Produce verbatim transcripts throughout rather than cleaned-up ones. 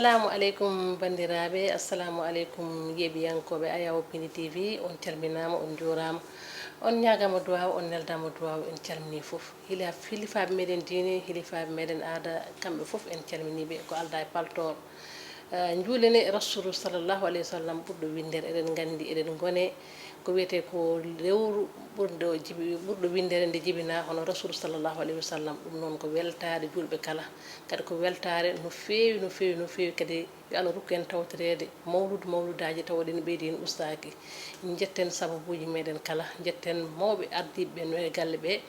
Assalamu aleykum banndiraaɓe, assalamu aleykum yeeɓiyankooɓe Ayawo Pini T V, on calminaama, on njuuraama, on ñaagaama duwaaw, on neldaama duwaaw, en calminii fof. Hila-, hilifaaɓe meɗen diine, hilifaaɓe meɗen aada, kamɓe fof en calminii ɓe, ko aldaa e paltoor. Eh, njuulene Rasulu sallallahu alayhi wa sallam ɓurɗo winndere, eɗen nganndi, eɗen ngone ko wiyetee ko lewru ɓurɗo jibi-, ɓurɗo winndere nde jibinaa hono Rasulu sallallahu alayhi wa sallam. Ɗum noon ko weltaare juulɓe kala, kadi ko weltaare no feewi, no feewi, no feewi, kadi yo Allah rokku en tawtoreede mawluudu mawluudaaji tawa ɗen ɓeydi en ustaaki. Njetten sababuuji meɗen kala, njetten mawɓe ardiiɓe ɓe no e galle ɓe,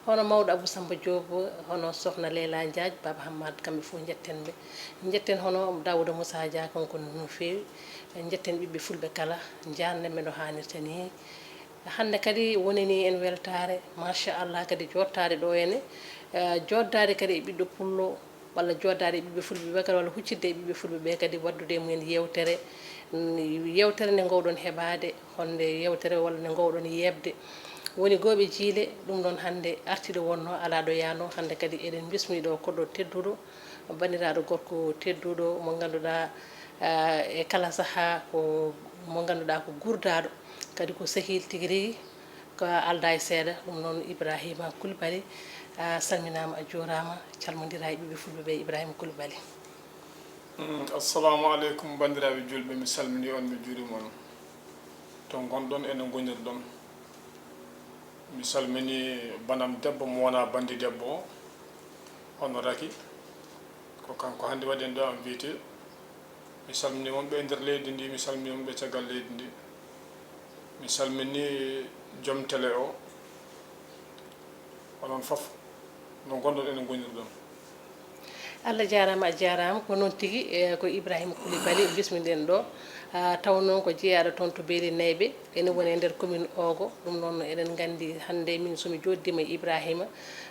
hono mawɗo Abou Samba Diop, hono sokhna Leyla Diagne, Baba Hammad, kamɓe fof njetten ɓe. Njetten hono Daouda Moussa Dia, kanko no feewi. Njetten ɓiɓɓe fulɓe kala, njaarnen ɓe no haanirta ni. Hannde kadi wonani en weltaare, machallah, kadi jooɗtaade ɗo ene, eh, jooɗdaade kadi e ɓiɗɗo pullo, walla jooɗdaade e ɓiɓɓe fulɓe ɓe kadi, walla huccitde e ɓiɓɓe fulɓe ɓe kadi, waɗdude e mumen yeewtere. Mm, yeewtere nde ngoowɗon heɓaade, honde yeewtere walla nde ngoowɗon yeeɓde. Woni Gooɓe Jiile, ɗum ɗoon hannde artiiɗo wonnoo, alaa ɗo yahnoo, hannde kadi eɗen mbismii ɗo koɗo tedduɗo, banndiraaɗo gorko tedduɗo mo ngannduɗaa, ah, e kala sahaa ko mo ngannduɗaa ko guurdaaɗo, kadi ko sehil tigi rigi, ko aldaa e seeɗa. Ɗum noon Ibrahima Coulibaly, a salminaama, a juuraama, calmondiraa e ɓiɓɓe fulɓe ɓe, Ibrahima Coulibaly. Mm, assalamu aleykum, banndiraaɓe juulɓe, mi salminii on, mi juuriima on. To ngonɗon ene ngonirɗon. Mi salminii banam debbo mo wonaa banndi debbo o, hono Raki. Ko kanko hannde waɗi en ɗo invité. Mi salminii wonɓe e nder leydi ndi, mi salminii wonɓe caggal leydi ndi. Mi salminii joom tele o. Onon fof, no ngonɗon ene ngonirɗon. Allah jaaraama, a jaaraama. Ko noon tigi, e, ko Ibrahima Coulibaly bismiɗen ɗo. Ah, taw noon ko jeyaaɗo toon to Beeli Nayɓe, ene woni e nder commune Ogo. Ɗum noon eɗen nganndi hannde min so mi jooɗdiima e Ibrahima,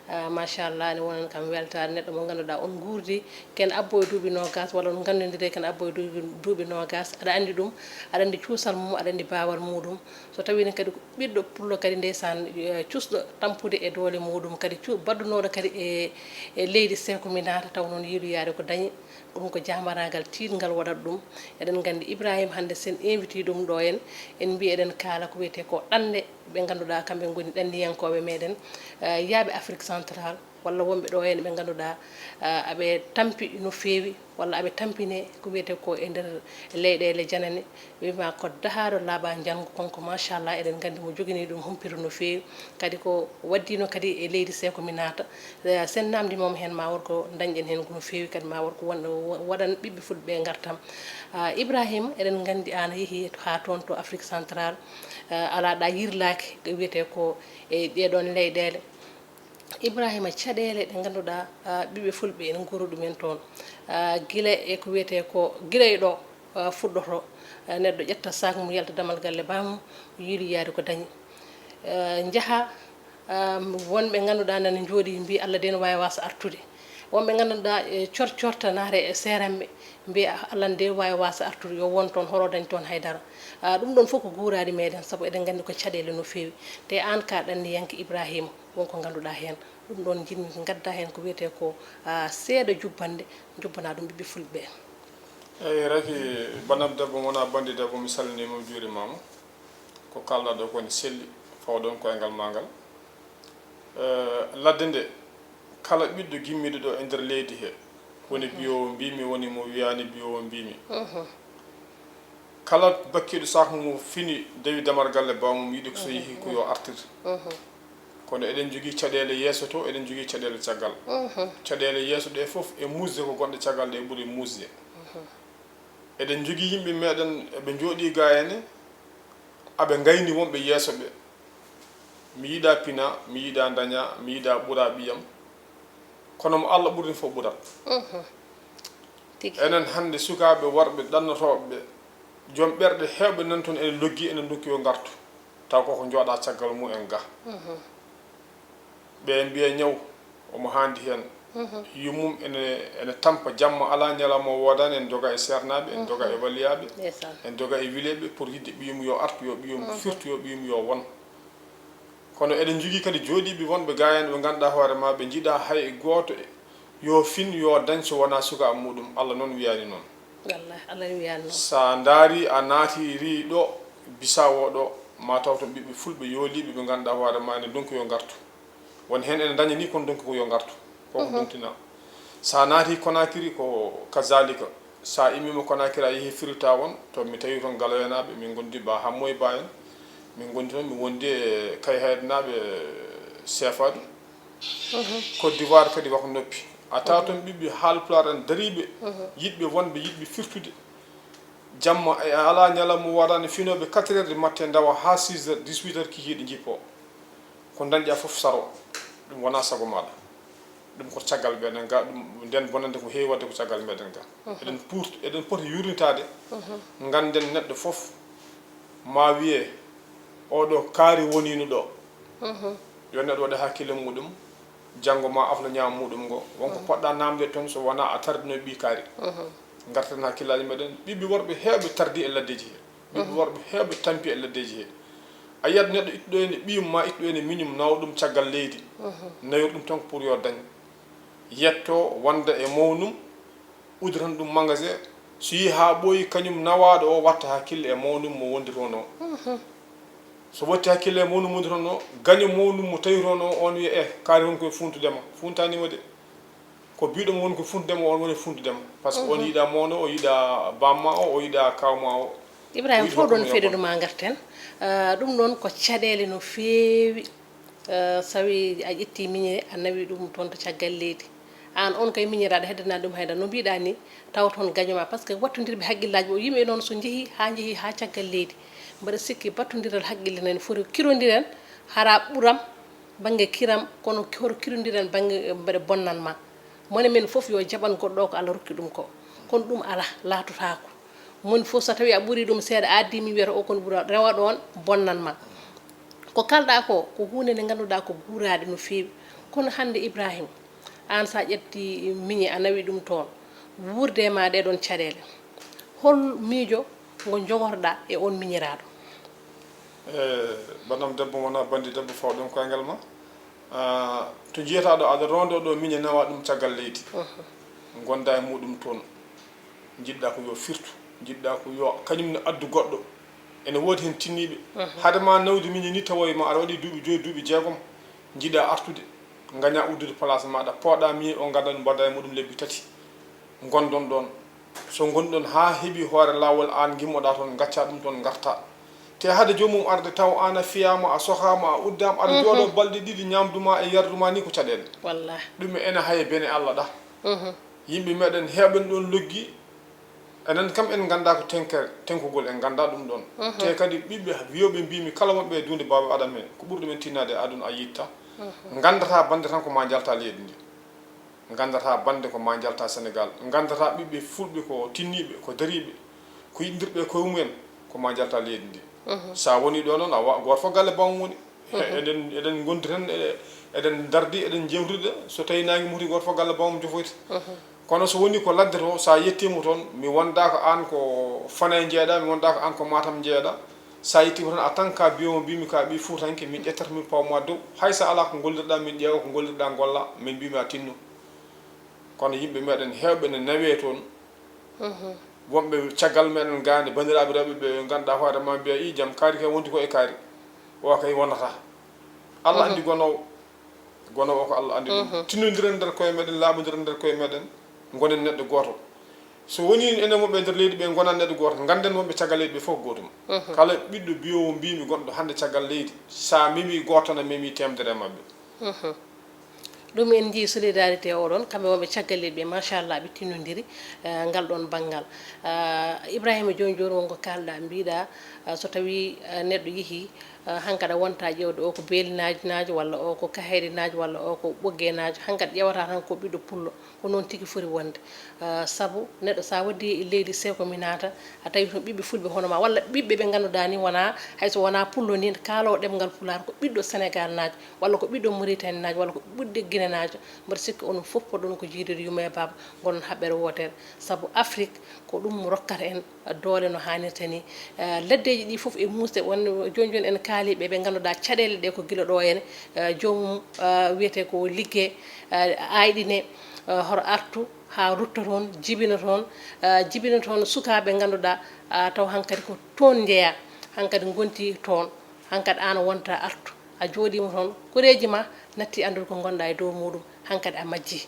ah, machallah, ene wonani kam weltaare, neɗɗo mo ngannduɗaa on nguurdi ken abbo e duuɓi noogas, walla on nganndondiri ken abbo e duuɓi, duuɓi noogas. Aɗa anndi ɗum, aɗa anndi cuusal mum, aɗa anndi baawal muɗum. So tawiino kadi ko ɓiɗɗo pullo kadi ndeysaan, eh, cuusɗo tampude e doole muɗum, kadi cu-, baddunooɗo kadi e, e leydi Seeku Minaata, taw noon yiiloyaade ko dañi, ɗum ko jaambaraagal tiiɗngal waɗata ɗum. Eɗen nganndi Ibrahima hannde sen invité ɗum ɗo en, en mbiyi eɗen kaala ko wiyetee ko ɗannde ɓe ngannduɗaa kamɓe ngoni ɗanndiyankooɓe meɗen, eh, yaaɓe Afrique Centrale. Walla wonɓe ɗo heen ɓe ngannduɗaa, ah, aɓe tampi no feewi, walla aɓe tampine ko wiyetee ko e nder leyɗeele janane, ɓe wiima ko dahaaɗo laaɓa njanngu, kanko machallah eɗen nganndi mo jogini ɗum humpito no feewi, kadi ko waɗdiino kadi e leydi Seeku Minaata. Eh, sen naamndiima mo heen ma wor ko dañɗen heen ko no feewi, kadi ma wor ko won-, waɗan ɓiɓɓe fulɓe ɓe ngartam. Ah, Ibrahima, eɗen nganndi aan a yehii haa toon to Afrique Centrale, ah, alaa ɗa yirlaaki ko wiyetee ko e ɗee ɗoon leyɗeele. Ibrahima, caɗeele ɗe ngannduɗaa, ah, ɓiɓɓe fulɓe ene nguura ɗumen toon. Ah, gila e ko wiyetee ko, gila e ɗo, ah, fuɗɗoto, ah, neɗɗo ƴetta sac mum, yalta damal galle baamum, yiiloyaade ko dañi. Ah, njaha, ah, wonɓe ngannduɗaa nana njooɗii mbiyi, "Allah de no waawi waasa artude." Wonɓe ngannduɗaa e cor-, corta naata e seeranɓe, mbiya, "Ah, Allah nde waawi waasa artude, yo won toon, horo dañ toon haydara." Ah, ɗum ɗoon fof ko guuraaɗi meɗen, sabu eɗen nganndi ko caɗeele no feewi. Te aan ka ɗanndiyanke Ibrahima, won ko ngannduɗaa heen. Ɗum ɗoon njiɗmi ngadda heen ko wiyetee ko, ah, seeɗa jubbanɗe, njubbana ɗum ɓiɓɓe fulɓe ɓe. Eyi, Raki, banam debbo mo wonaa banndi debbo, mi salminiima, mi juurimaama. Ko kaalɗaa ɗo ko ne selli, fawɗon koyngal maa ngal. Eh, ladde nde, kala ɓiɗɗo gimmiiɗo ɗo e nder leydi he, woni biyowo mbiimi, woni mo wiyaani biyowo mbiimi. Mhm. Kala bakkiiɗo sac mum fini, dewi damar galle baamum, yiɗi ko so yehi ko yo artir. Mhm. Kono eɗen njogii caɗeele yeeso to, eɗen njogii caɗeele caggal. Mhm. Caɗeele yeeso ɗe fof e muusde ko gonɗe caggal ɗe ɓuri muusde. Mhm. Eɗen njogii yimɓe meɗen, eɓe njooɗii ga ene, aɓe ngayni wonɓe yeeso ɓe. Mi yiɗaa pina, mi yiɗaa daña, mi yiɗaa ɓura ɓiyam. Kono mo Allah ɓurri fof ɓurat. Mhm. Tigi. Enen hannde sukaaɓe worɓe ɗannotooɓe ɓe, joom ɓerɗe heewɓe nan toon ene loggi, ene ndokki yo ngartu. Taw koko jooɗa caggal mum en ga. Mhm. Ɓe mbiya ñaw, omo haandi heen. Mhm. Yummum ene, ene tampa jamma alaa, ñalawma woodaani, en doga e seernaaɓe, en doga e waliyaaɓe, ndeysaan, en doga e wileeɓe pour yidde ɓiyum yo artu, yo ɓiyum firtu, yo ɓiyum yo won. Kono eɗen njogii kadi jooɗiiɓe wonɓe ga en ɓe ngannduɗaa hoore ma, ɓe njiɗaa hay gooto e, yo fin, yo dañ so wonaa sukaaɓe muɗum. Allah noon wiyaani noon. Wallahi, Allah ne wiya noon. So a ndaari, a naatiri ɗo Bisawo ɗo, ma taw toon ɓiɓɓe fulɓe yooliiɓe ɓe ngannduɗaa hoore ma ene ndonki yo ngartu. Won heen ene ndaña ni kono ndonki ko yo ngartu. Koko ndontina. So a naati Konakiri ko kazalika. So a immiima Konakiri a yehi Freetown, to mi tawi toon Galoyanaaɓe, min ngondi Ba Hammoy Ba en, min ngondi toon, mi wondi e Kayhayɗinaaɓe, Seefaadu. Côte d'Ivoire kadi wako noppi. A tawa toon ɓiɓɓe Haalpulaar en dariiɓe, yiɗɓe wonɓe, yiɗɓe firtude. Jamma e alaa ñalawma waraani finooɓe quatre heures du matin ndawa haa six heures, dix-huit heures kikiiɗe njippoo. Ko ndañɗaa fof saroo. Ɗum wonaa sago maaɗa. Ɗum ko caggal meɗen ga, ɗum nden bonande ko heewi waɗde ko caggal meɗen ga. Eɗen puurt, eɗen poti yurnitaade. Ngannden neɗɗo fof ma wiye oɗo kaari woniino ɗo. Yo neɗɗo waɗe hakkille muɗum, janngo ma afla ñaam muɗum ngo. Wonko poɗɗa namde toon so wonaa a tardinoy ɓii kaari. Ngarten hakkillaaji meɗen, ɓiɓɓe worɓe heewɓe tardi e laddeeji he. Ɓiɓɓe worɓe heewɓe tampi e laddeeji he. A yiyat neɗɗo ittuɗo ene ɓiyum ma ittuɗo ene miñum nawa ɗum caggal leydi. Nawir ɗum toon ko pour yo dañ. Yetto wonda e mawnum, udditan ɗum magasin, so yii haa ɓooyi kañum nawaaɗo o watta hakkille e mawnum mo wondirono. So watti hakkille e mawnum wondirono, gaño mawnum mo tawitono o, on wiya eh kaari won koye funtude ma, funtani mo de. Ko biɗo mo woni ko funtude mo, on woni funtude mo. Parce que on yiɗa mawno o, o yiɗa bamma o, o yiɗa kawma o. Ibrahima, fof ɗon feɗenuma ngarten. Ah, ɗum ɗon ko caɗeele no feewi. Ah, sawi a ƴetti miñe a nawi ɗum toon to caggal leydi. Aan on kay miñiraaɗo heddana ɗum hayda no mbiɗa ni, tawa toon gañoma. Parce que wattondirɓe haqqillaaji ɓo yimɓe noon so njehi haa njehi haa caggal leydi, mbaɗa sikki battondiral haqqille nani foti kirondiren, hara ɓuram bannge kiram, kono hoto kirondiren bannge mbeɗa bonnan ma. Mone men fof yo jaɓan goɗɗo o ko Allah rokki ɗum ko. Kono ɗum alaa, laatotaako. Moni fof so tawi a ɓuri ɗum seeɗa a addi mi wiyata o kon ɓura rewa ɗon bonnan ma. Ko kalɗa ko ko hunde nde ngannduɗa ko guuraade no feewi. Kono hannde Ibrahima, aan so a ƴetti miñe a nawi ɗum toon, wuurde e ma ɗee ɗoon caɗeele, hol miijo ngo jogorɗa e oon miñiraaɗo? E banam debbo wona bandi debbo faw ɗum koyngal ma. Ah, to jiyata ɗo aɗa rondo ɗo miñe nawa ɗum caggal leydi. Gonda e muɗum toon. Jiɗɗa ko yo firtu, jiɗɗa ko yo kañum ne addu goɗɗo. Ene woodi heen tinniiɓe. Hade ma nawde miñe ni tawoye ma aɗa waɗi duuɓi joyi, duuɓi jeegom, jiɗa artude, gaña uddude place maɗa, pooɗa miñe o, ngada no mbaɗa e muɗum lebbi tati. Ngondon ɗon. So ngonɗon haa heɓi hoore laawol, aan ngimmoɗa toon, ngacca ɗum toon, ngarta. Te hade joomum arde taw aan a fiyaama, a sohaama, a uddaama, aɗa jooɗo balɗe ɗiɗi, ñaamdu ma e yardu ma ni ko caɗeele. Wallahi. Ɗum ene haye bene Allah ɗa. Yimɓe meɗen heɓen ɗon loggi, enen kam en ngannda ko tenkere, tenkugol en ngannda ɗum ɗon. Te kadi ɓiɓɓe wiyooɓe mbimi kala wonɓe e duunde baaba Adama en, ko ɓuri ɗumen tinnaade e aduna a yitta. Nganndata bannde tan ko ma njalta leydi ndi. Nganndata bannde ko ma njalta Sénégal. Nganndata ɓiɓɓe fulɓe ko tinniiɓe, ko dariiɓe, ko yiɗndirɓe koye mumen, ko ma njalta leydi ndi. Sa woni ɗo noon, a wa-, gooto fof galle bawmum woni. Eɗen, eɗen ngondi tan, e-, eɗen ndardi, eɗen jewtida. So tawi naange muti, gooto fof galle bawmum jofoyta. Kono so woni ko ladde to, sa yettima toon, mi wonda ko aan ko Fanay jeeɗa, mi wonda ko aan ko Matam jeeɗa. Sa yettima toon, a tan ka biyowo mbimi ka ɓi Fuutanke, min ƴettata min pawma dow. Hay sa ala ko gollirɗa, min ƴeewa ko gollirɗa, golla, min mbimi a tinno. Kono yimɓe meɗen heewɓe ne nawe toon. Wonɓe caggal meɗen gaande, banndiraaɓe rewɓe ɓe ngannduɗaa hoore ma mbiya, "I jam, kaari kay wondi ko e kaari." O kay wonata. Allah anndi gonoowo. Gonoowo o ko Allah anndi ɗum. Tinnondiren nder koye meɗen, laaɓondiren nder koye meɗen, ngonen neɗɗo gooto. So woni enen wonɓe e nder leydi ɓe ngonaa neɗɗo gooto, ngannden wonɓe caggal leydi ɓe fof ko gootum. Kala ɓiɗɗo biyowo mbimi gonɗo hannde caggal leydi, sa memi gooto na memi temedere e maɓɓe. Ɗum en njii solidarité oɗon, kamɓe wonɓe caggal leydi ɓe, machallah, ɓe tinnondiri, eh, ngal ɗon banngal. Ah, Ibrahima, jooni jooni wonko kaalɗa, mbiɗa, ah, so tawi, ah, neɗɗo yehi, ah, hankadi a wonta ƴeewde o ko beelinaajo naajo, walla o ko kahayɗinaajo, walla o ko ɓoggeenaajo, hankadi ƴeewata tan ko ɓiɗɗo pullo, ko noon tigi foti wonde. Ah, sabu neɗɗo sa waddi e leydi seeko mi naata, a tawi toon ɓiɓɓe fulɓe hono ma, walla ɓiɓɓe ɓe ngannduɗaa ni wona, hay so wona pullo ni, kaalowo ɗemngal pulaar ko ɓiɗɗo Sénégal naajo, walla ko ɓiɗɗo Mauritanie naajo, walla ko ɓiɗɗo Guinée naajo, mboɗo sikki onon fof poɗɗon ko jeydude yumma e baaba, ngonon haɓɓere wootere, sabu Afrique ko ɗum rokkata en doole no haanirta ni. Eh, laddeeji ɗi fof e muusde, won jooni jooni en kaaliiɓe ɓe ngannduɗaa caɗeele ɗe ko gila ɗo ene, eh, joomum, eh, wiyetee ko Ligge, eh, Ayɗine, eh, horo artu haa rutta toon, jibina toon, eh, jibina toon sukaaɓe ngannduɗaa, ah, taw hankadi ko toon njeyaa, hankadi ngonti toon, hankadi aan wonta artu, a jooɗiima toon, koreeji ma natti anndude ko ngonɗaa e dow muuɗum, hankadi a majjii.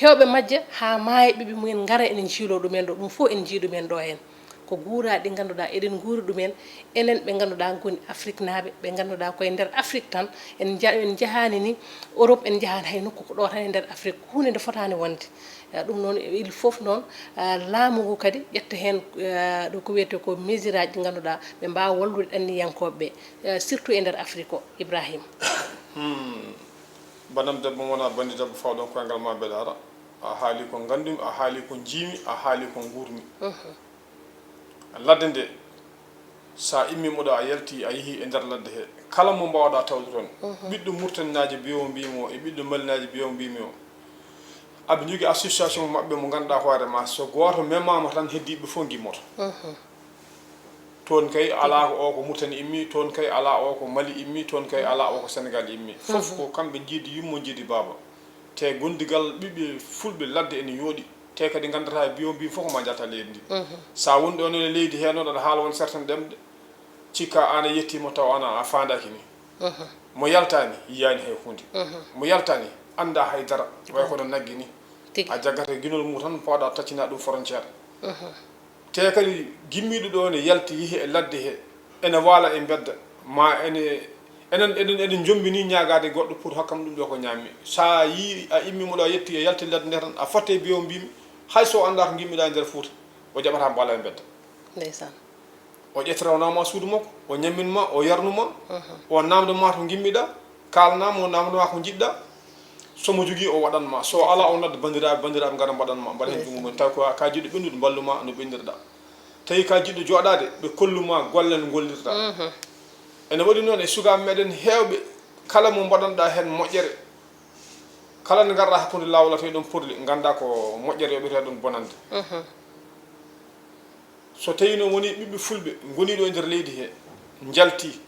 Heewɓe majja haa maaya ɓiɓɓe mumen ngara ene njiiloo ɗumen ɗo, ɗum fof en njii ɗumen ɗo heen. Ko guuraaɗi ɗi ngannduɗaa eɗen nguuri ɗumen, enen ɓe ngannduɗaa ngoni Afriknaaɓe, ɓe ngannduɗaa koye nder Afrik tan, en nja-, en njahaani ni Europe, en njahaani hay nokku, ko ɗo tan e nder Afrik, ko huunde nde fotaani wonde. Eh, ɗum noon, il faut noon, eh, laamu ngu kadi ƴetta heen, eh, ɗo ko wiyetee ko mesure aji ɗi ngannduɗaa ɓe mbaawa wallude ɗanniyankooɓe ɓe, eh, surtout e nder Afrik o, Ibrahima. Hmm. Banam debbo wona banndi debbo fawɗon koyngal ma mbeɗa ara. A haali ko nganndumi, a haali ko njiimi, a haali ko nguurmi. Mhm. Ladde nde, so a immii moɗo a yalti, a yehi e nder ladde he, kala mo mbaawɗa tawde toon, mhm, ɓiɗɗo Murtaninaajo biyowo mbiimi o e ɓiɗɗo Malinaajo biyowo mbiimi o, aɓe njogii association maɓɓe mo ngannduɗaa hoore ma, so gooto memaama tan, heddiiɓe fof ngimmoto. Mhm. Toon kay alaa ko o ko Murtani immi, toon kay alaa o ko Mali immi, toon kay alaa o ko Senegal immi. Fof ko kamɓe njiidi yumma, njiidi baaba. Te gondigal ɓiɓɓe fulɓe ladde ene yooɗi. Te kadi nganndataa biyo mbi fof ko ma njatta leydi ndi. Mhm. Sa woni ɗoon e leydi hee noon aɗa haala won certaine ɗemɗe, cikka aan a yettiima taw aan a faandaaki ni. Mhm. Mo yaltaani yiyaani hay huunde. Mhm. Mo yaltaani anndaa hay dara, way kono nagge ni. Tigi. A jaggata ginol mum tan, pooɗa taccina ɗum frontière. Mhm. Te kadi gimmiiɗo ɗo ne yalti yehi e ladde he, ene waala e mbedda, ma ene, enen, eɗen, eɗen njombini ñaagaade goɗɗo pour hokkam ɗum ɗo ko ñaammi. Sa yii a immiima ɗo a yetti a yalti ladde nde tan, a fotte biyo mbimi, hay so anndaa ko ngimmiɗa e nder Fuuta, o jaɓata mbaala e mbedda. Ndeysaan. O ƴettata o naama suudu makko, o ñammin ma, o yarnu ma, mhm, o naamdo ma to ngimmiɗa, kaalna mo, naamdo ma ko njiɗɗa. So mo jogii o waɗan ma, so alaa o nodda banndiraaɓe, banndiraaɓe ngara mbaɗan ma, mbaɗa heen junngo mum, taw ko ka jiɗɗo ɓennude mballu ma no ɓennirɗa. Tawi ka jiɗɗo jooɗaade, ɓe kollu ma golle no ngollirɗa. Mhm. Ene waɗi noon e sukaaɓe meɗen heewɓe, kala mo mbaɗanɗa heen moƴƴere, kala nde ngarɗa hakkunde laawol a tawi ɗon porli, ngannda ko moƴƴere yoɓete ɗon bonande. Mhm. So tawi noon woni ɓiɓɓe fulɓe ngoniiɗo e nder leydi he, njalti,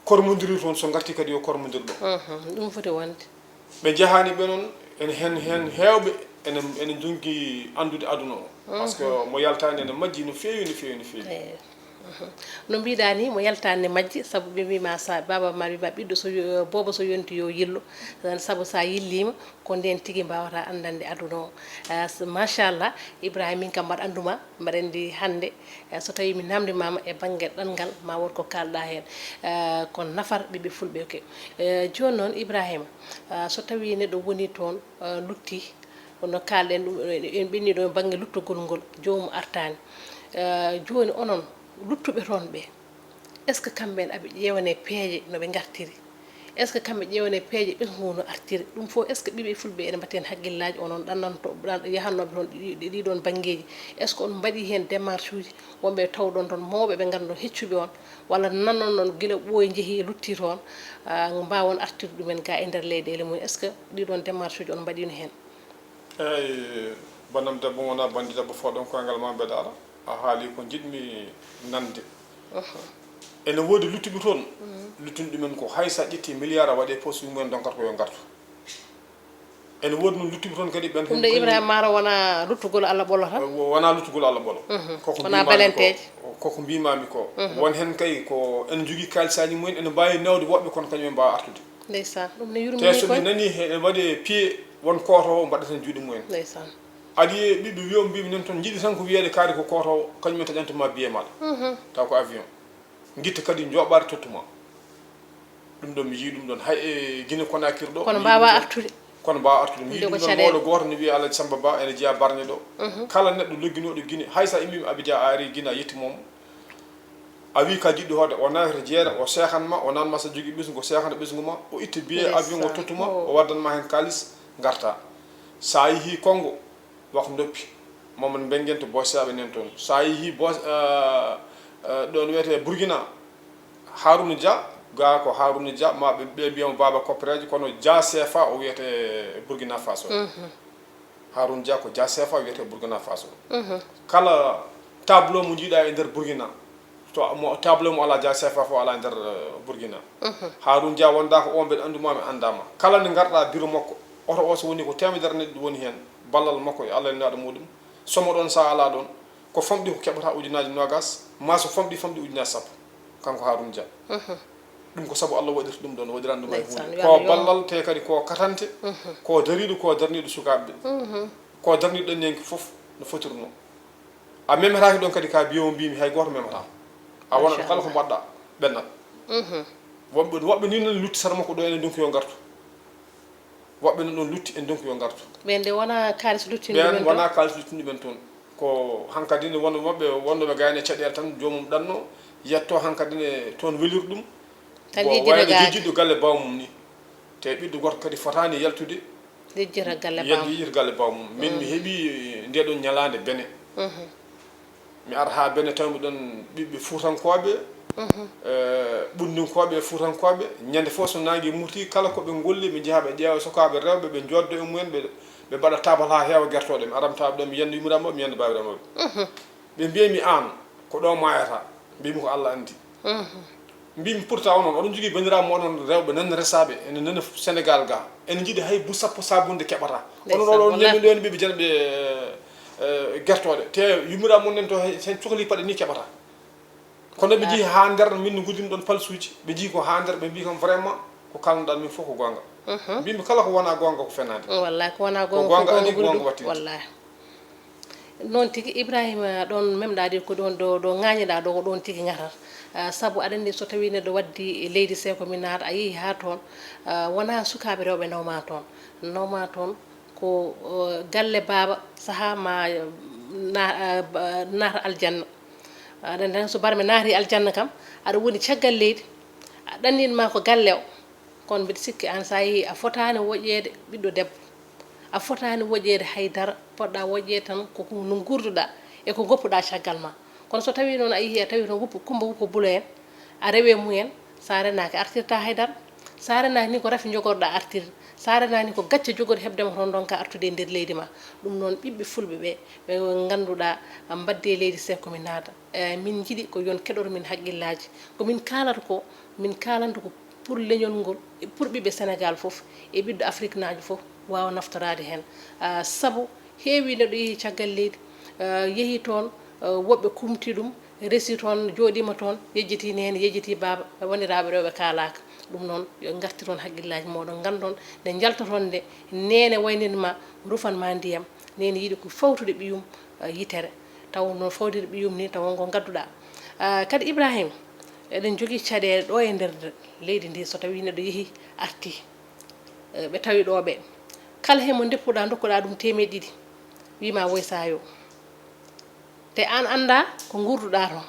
kormondiri toon, so ngarti kadi yo kormondir ɗo. Mhm, ɗum foti wonde. Ɓe njahaani ɓe noon, ene heen, heen heewɓe ene, ene ndonki anndude aduna o. Par ce que, mhm, mo yaltaani ene majji no feewi, no feewi, no feewi. Eey. Mhm. No mbiɗa ni, mo yaltaani ne majji, sabu ɓe mbiima sa, baaba ma mbiima ɓiɗɗo so yo-, boobo so yonti yo yillu. Sabu sa yilliima, ko ndeen tigi mbaawata anndande aduna o. Ah, s-, machallah, Ibrahima, min kam mbaɗa anndu ma, mbaɗa anndi hannde, eh, so tawii mi naamndimaama e bannge ɗanngal, ma won ko kaalɗa heen. Eh, ko nafar ɓiɓɓe fulɓe ke. Eh, jooni noon, Ibrahima, ah, so tawii neɗɗo woni toon, ah, lutti, kono kaalɗen ɗum, en, en ɓenni ɗo e bannge luttogol ngol, joomum artaani. Eh, jooni onon luttuɓe toon ɓe, est-ce que kamɓe en aɓe ƴeewane peeje no ɓe ngartiri? Est-ce que kamɓe ƴeewane peeje ɓesngu no artiri? Ɗum fof, est-ce que ɓiɓɓe fulɓe ene mbaɗi heen hakkillaaji, onon ɗannanto-, ɗan-, yahannooɓe toon ɗi, ɗi, ɗiɗoon banngeeji? Est-ce que on mbaɗi heen démarche uji, wonɓe tawɗon toon mawɓe ɓe ngannduɗon heccuɓe on, walla nannon noon gila ɓooyi njehi lutti toon, ah, mbaawon artirde ɗumen ga e nder leyɗeele mum? Est-ce que ɗiɗoon démarche uji on mbaɗiino heen? Eey, banam debbo wona banndi debbo fawɗon koyngal ma mbeɗa ara. A haali ko njiɗmi nande. Mhm. Ene woodi luttuɓe toon. Mhm. Luttuɓe ɗumen ko hay sa ƴetti milliard a waɗe poste mumen donkata ko yo ngartu. Ene woodi noon luttuɓe toon kadi ɓen ɗum de Ibrahima Maro wona luttugol Allah ɓolo tan? Wo-, wona luttugol Allah ɓolo. Mhm. Koko wona mbimami ko, balenteeje. Koko mbimami ko. Mhm. Won heen kay ko ene jogii kaalisaji mumen, ene mbaawi nawde woɓɓe kono kañum en mbaawa artude. Ndeysaan, ɗum ne yurmini. Te so ɓe nani he ene waɗe piye, won kootowo mbaɗaten juuɗe mumen. Ndeysaan. Aɗa yiye ɓiɓɓe wiyo mbimi nen toon, njiɗi tan ko wiyeede kaari ko kootowo, kañum en taƴanta ma biye maɗa. Mhm. Taw ko avion. Ngitta kadi njoɓaade tottuma. Ɗum ɗon mi yii ɗum ɗon hay e Guinée Conakry ɗo. Kono mi yii mbaawa ɗum ɗon. Artude. Kono mbaawa artude. Mi yii ɗum ɗon mawɗo gooto ne wiyee Alhaji Samba Ba ene jeyaa Barñe ɗo. Mhm. Kala neɗɗo logginooɗo Guinée, hay so a immii Abidjan a ari Guinée a yetti moom. A wii ka jiɗɗo hoode, o nawete jeere, o seekan ma, o nan ma so jogii ɓesngu, o seekana ɓesngu ma, o itta billet avion, o tottuma, o waddan ma heen kaalis, ngarta. So a yehii Congo, wako ndoppi, Mamadou Mbengen to Boseyaɓe nen toon. So a yehii Bos-, eh, eh, ɗo no wiyetee Burkina, Harouna Dia, ga ko Harouna Dia, ma ɓe, ɓe mbiya mo Baba Koppereejo, kono Dia C F A o wiyetee Burkina Faso. Mhm. Harouna Dia ko Dia C F A wiyetee Burkina Faso. Mhm. Kala tableau mo njiiɗa e nder Burkina, To mo table mo alaa Dia C F A fof alaa nder, eh, Burkina. Haarun Dia wonda ko on mbeɗa anndu ma, mi annda ma. Kala nde ngarɗa bureau makko, oto o so woni ko teemedere neɗɗo woni heen, ballal makko e Allah e nulaaɗo muɗum. So mo ɗon, so a alaa ɗon, ko famɗi ko keɓata ujunaaji noogas, ma so famɗi, famɗi ujunaaji sappo. Kanko Haarun Dia. Ɗum ko sabu Allah waɗirta ɗum ɗon, waɗirani ɗum hay huunde. Ko ballal, te kadi ko katante, ko dariiɗo, ko darniiɗo sukaaɓe ɓe. Ko darniiɗo ɗannyanke fof no fotirnoo. A memetaaki ɗon kadi ka biyewo mbimi hay gooto memata. A wona ɗo kala ko mbaɗɗa ɓennat. Woɓɓe, woɓɓe ni nan lutti sara makko ɗo ene ndonki yo ngartu. Woɓɓe nan ɗon lutti en ndonki yo ngartu. Ɓen de wona kaalis luttini ɓen ɗum wona kaalis luttini ɓen toon. Ko hankadi ne won woɓɓe wonnoɓe gayne caɗeele tan joomum ɗanno yetto hankadi ne toon welirɗum. Tan yejjita wayno galle. Jejjitɗo galle bawmum ni. Te ɓiɗɗo goto kadi fotani yaltude. Yejjita galle bawmum. Yejjita galle bawmum. Min mi heɓi nde ɗon ñalaande bene. Mi ara haa bene taw mi ɗon ɓiɓɓe fuutankooɓe, eh, ɓundinkooɓe e fuutankooɓe. Ñande fof so naange murti kala ko ɓe ngolli mi jeeha ɓe ƴeewa sukaaɓe rewɓe ɓe joddo e mumen ɓe, ɓe mbaɗa tabal haa heewa gertooɗe. Mi aram tawa ɗo mi yanda yumiraɓe mawɓe, mi yanda baabiraɓe mawɓe. Ɓe mbiya mi aan ko ɗo maayata. Mbimi ko Allah andi. Mbimi pourtant onon oɗon jogii banndiraaɓe mooɗon rewɓe nan resaaɓe ene nana Sénégal ga. Ene njiɗi hay bu sappo sabunde keɓata. Onon oɗon ñammi ɗo ene ɓiɓɓe janɓe, eh, gertooɗe. Te yummiraaɓe mon nen to hay sen cokali paɗe ni keɓata. Kono ɓe jii haa nder min no ngudini ɗon palsuuji. Ɓe jii ko haa nder ɓe mbii kam vraiment ko kalnoɗaa min fof ko goonga. Mbimi kala ko wona goonga ko fenaande. Wallahi ko wona goonga ko goonga adi ko goonga wattinte. Wallahi. Noon tigi, Ibrahima, ɗoon memɗaa de ko ɗoon ɗo, ɗo ŋaañiɗaa ɗo, ko ɗoon tigi ngatat. Ah, sabu aɗa anndi so tawii neɗɗo waddi e leydi seeko mi naata, a yehi haa toon, ah, wonaa sukaaɓe rewɓe nawmaa toon. Nawmaa toon ko, oh, galle baaba, sahaa ma, na-, ah, ba-, naata aljanna. Aɗa anndi tan so barme naati aljanna kam, aɗa woni caggal leydi, a ɗanniima ko galle o. Kono mbiɗa sikki aan so a yehii a fotaani woƴƴeede ɓiɗɗo debbo. A fotaani woƴƴeede hay dara, poɗɗaa woƴƴeede tan ko ko no nguurduɗaa e ko ngoppuɗaa caggal ma. Kono so tawii noon a yehii a tawii toon wuppu, Kummba Wuppu Bulo en, a rewi e mum en, so a renaaki a artirtaa hay dara. So a renaaki ni ko rafi njogorɗaa artirde. So a renaaki ni ko gacce jogori heɓde ma toon ndonkaa artude e nder leydi ma. Ɗum noon ɓiɓɓe fulɓe ɓe, ɓe ngannduɗaa mbaɗde e leydi seeko mi naata. Eh, min njiɗi ko yon keɗor min haqqillaaji. Ko min kaalata ko, min kaalanta ko pour leñol ngol, e pour ɓiɓɓe Senegaal fof, e ɓiɗɗo Afriknaajo fof waawa naftoraade heen. Ah, sabu heewii neɗɗo yehi caggal leydi, ah, yehi toon, ah, woɓɓe kumti ɗum, resi toon, jooɗiima toon, yejjitii neene, yejjitii baaba, woniraaɓe rewɓe kaalaaka. Ɗum noon, yo ngartir toon haqqillaaji mooɗon, nganndon nde njaltoton nde, neene waynii ma, rufan ma ndiyam, neene yiɗi ko fawtude ɓiyum, ah, yitere. Taw no fawdiri ɓiyum ni, taw won ko ngadduɗaa. Ah, kadi Ibrahima, eɗen jogii caɗeele ɗo e nder leydi ndi, so tawii neɗɗo yehi, arti, eh, ɓe tawi ɗo ɓe. Kala heen mo ndeppuɗaa, ndokkuɗaa ɗum teemeɗɗe ɗiɗi, wii ma woy saayo. Te aan anndaa ko nguurduɗaa toon.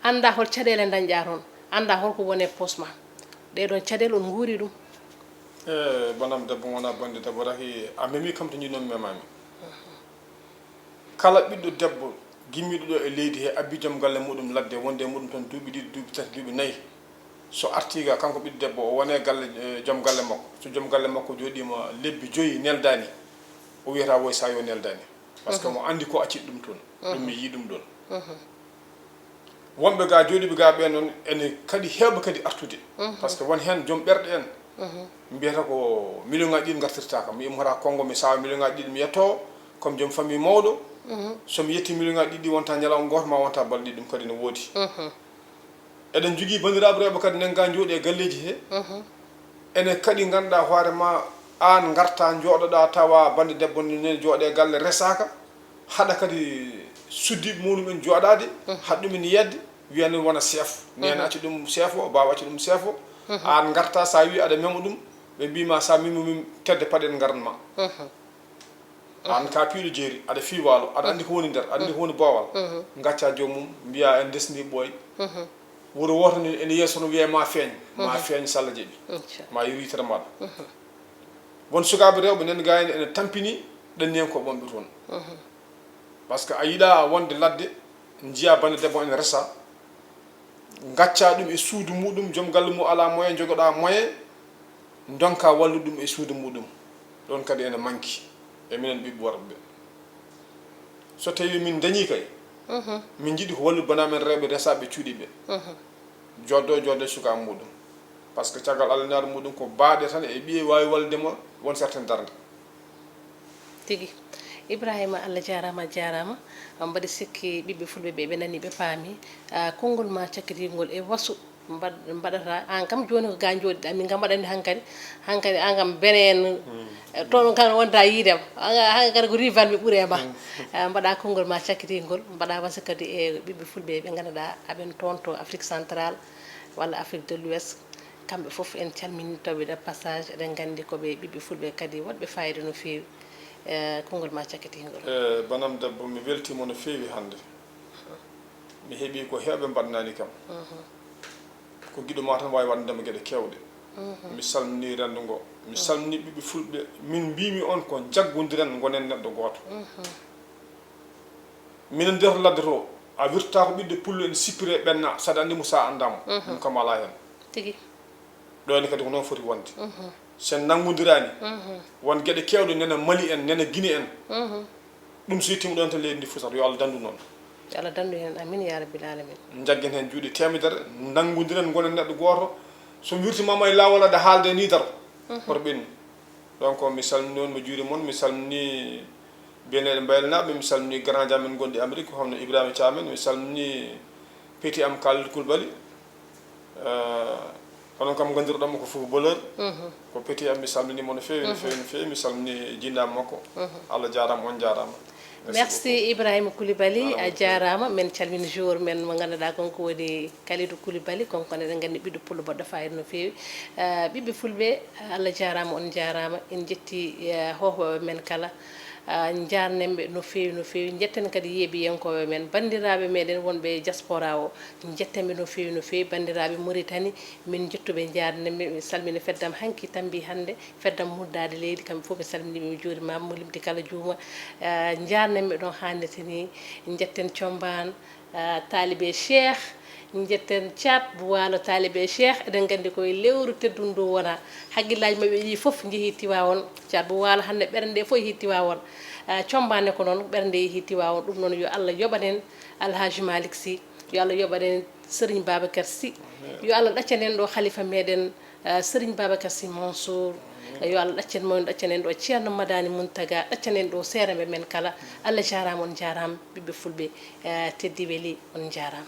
Anndaa hol caɗeele ndañɗaa toon. Anndaa hol ko woni e poos ma. Ɗee ɗoon caɗeele on nguuri ɗum. E banam debbo wona bannde debbo taki a memi kam to njiɗnomi memaami. Kala ɓiɗɗo debbo gimmiiɗo ɗo e leydi he abbi joom galle muɗum ladde wonde e muɗum toon duuɓi ɗiɗi, duuɓi tati, duuɓi nayi. So artii ga kanko ɓiɗɗo debbo o wone galle, eh, joom galle makko. So joom galle makko jooɗiima lebbi joyi neldaani, o wiyata woy saayo neldaani. Par ce que mo anndi ko accit ɗum toon. Ɗum mi yii ɗum ɗoon. Wonɓe ga jooɗiiɓe ga ɓe noon ene kadi heewɓe kadi artude. Par ce que won heen joom ɓerɗe en. Mbiyata ko million ngaji ɗiɗi ngartirta kam. Mi immata Kongo mi sawa million ngaji ɗiɗi mi yetto comme joom famille mawɗo. So mi yetti million ngaji ɗiɗi wonta ñalawma gooto ma wonta balɗe ɗiɗi ɗum kadi no woodi. Eɗen jogii banndiraaɓe rewɓe kadi nen ga jooɗi e galleeji he. Ene kadi ngannduɗaa hoore ma aan ngarta jooɗoɗaa tawa bannde debbo ne jooɗe galle resaaka. Haɗa kadi suddiiɓe muɗum en jooɗaade. Haɗa ɗum en yedde. Wiya noon wona chef. Neene acca ɗum chef o, baaba acca ɗum chef o. Aan ngarta so a wii aɗa mema ɗum, ɓe mbii ma so a memi mum tedde paɗe en ngaran ma. Aan ka piiɗo jeeri, aɗa fii waalo, aɗa anndi ko woni nder, aɗa anndi ko woni boowal. Ngacca joomum, mbiya en ndesni ɓooy. Wuro wooto ni ene yeeso no wiyee ma feeñ, ma feeñ so Allah jaɓi. Inchallah. Ma yeru yitere maaɗa. Won sukaaɓe rewɓe nan gayni ene tampini ɗanniyankooɓe wonɓe toon. Par ce que a yiɗa wonde ladde, njiya bannde debbo ene resa, ngacca ɗum e suudu muɗum, joom galle mum alaa moyen, jogoɗaa moyen, ndonka wallude ɗum e suudu muɗum. Ɗoon kadi ene manki e minen ɓiɓɓe worɓe ɓe. So tawii min dañii kay, Min njiɗi ko wallude bana men rewɓe resaaɓe cuuɗi ɓe. Jooɗo, jooɗo e suka muɗum. Parce que caggal Allah naaru muɗum ko baaɗe tan e ɓiye waawi wallude mo won certaine darnde. Tigi. Ibrahima, Allah jaaraama, a jaaraama. Mbaɗi sikki ɓiɓɓe fulɓe ɓe, ɓe nani, ɓe paami. Ah, konngol ma cakkitingol e wasu mbaɗ- mbaɗata aan kam jooni ko ga jooɗiɗa, min kam mbaɗani hankadi. Hankadi aan kam beneen. Eh, toon kam wonta yiidema. Hankadi ko rival mi ɓuri e ma. Eh, mbaɗa konngol ma cakkitingol, mbaɗa wasu kadi e ɓiɓɓe fulɓe ɓe ngannduɗaa aɓen toon to Afrique centrale walla Afrique de l'Ouest. Kamɓe fof en calmini tawi de passage, eɗen nganndi ko ɓe ɓiɓɓe fulɓe kadi wonɓe fayida no feewi. Eh, konngol ma cakkitingol. Eh, banam debbo, mi weltiima no feewi hannde. Mi heɓii ko heewɓe mbaɗnaani kam. Ko giɗo ma tan waawi waɗnde ma geɗe keewɗe. Mi salminii renndo ngo. Mi salminii ɓiɓɓe fulɓe. Min mbiimi on ko njaggondiren ngonen neɗɗo gooto. Minen nder ladde to, a wirta ko ɓiɗɗo pullo en sippire ɓenna, saɗa anndi mo sa annda mo. Ɗum kam alaa heen. Tigi. Ɗo ne kadi ko noon foti wonde. So en nanngondirani, won geɗe kewɗe nena Mali en, nena Guinée en. Ɗum so yettiima ɗon tan leydi ndi fusata, yo Allah danndu noon. Yo Allah danndu heen, amin ya rabbil alamin. Njaggen heen juuɗe teemedere, nanngondiren ngonen neɗɗo gooto. So mi wirtimaama e laawol aɗa haalde ni daro. Hoto ɓennu. Donc mi salmini on, mi juuri mon, mi salmini Beneɗe Mbaylenaaɓe, mi salmini grand amen gonɗi Amérique, hono Ibrahima Thiam en, mi salmini petit am Kalidou Koulibaly. Eh, onon kam nganndirɗon mo ko footballeur. Ko petit am, mi salminiima no feewi, no feewi, no feewi. Mi salmini jinnaaɓe makko. Allah jaaraama, on jaaraama. Merci Ibrahima Koulibaly, a jaaraama. Men calmini joueur men mo ngannduɗaa kon ko woni Kalidou Koulibaly, kon kono eɗen nganndi ɓiɗɗo pullo baɗɗo fayida no feewi. Eh, ɓiɓɓe fulɓe, Allah jaaraama, on jaaraama. En njetti, eh, hohooɓe men kala. Ah, njaarnen ɓe no feewi, no feewi. Njetten kadi yeeɓiyankooɓe men, banndiraaɓe meɗen wonɓe e diaspora o. Njetten ɓe no feewi, no feewi. Banndiraaɓe Mauritanie, min njettu ɓe, njaarnen ɓe. Mi salmina feddam hanki tambi hannde, feddam muddaade leydi, kamɓe fof mi salmini ɓe, mi juurimaama, mo limti kala juuma. Ah, njaarnen ɓe ɗon haannirta ni. Njetten Combaan, ah, taalibe Cheikh, njetten Caat bu Waalo, taalibe Cheikh. Eɗen nganndi ko e lewru teddundu ndu wona. Hakkillaaji maɓɓe ɗi fof njehii Tiwaawoon. Caat bu Waalo hannde ɓernde fof yehii Tiwaawoon. Ah, Combaan ne ko noon, ɓernde yehii Tiwaawoon. Ɗum noon yo Allah yoɓan en Alhaji Malick Sy, yo Allah yoɓan en Serigne Babacar Sy, yo Allah ɗaccan en ɗo Khalifa meɗen, ah, Serigne Babacar Sy Mansour. Yo Allah ɗaccen mo, ɗaccen en ɗo Ceerno Madani Muntaga, ɗaccen en ɗo seeremɓe men kala. Allah jaaraama, on jaaraama, ɓiɓɓe fulɓe, eh, Teddy Weli, on jaaraama.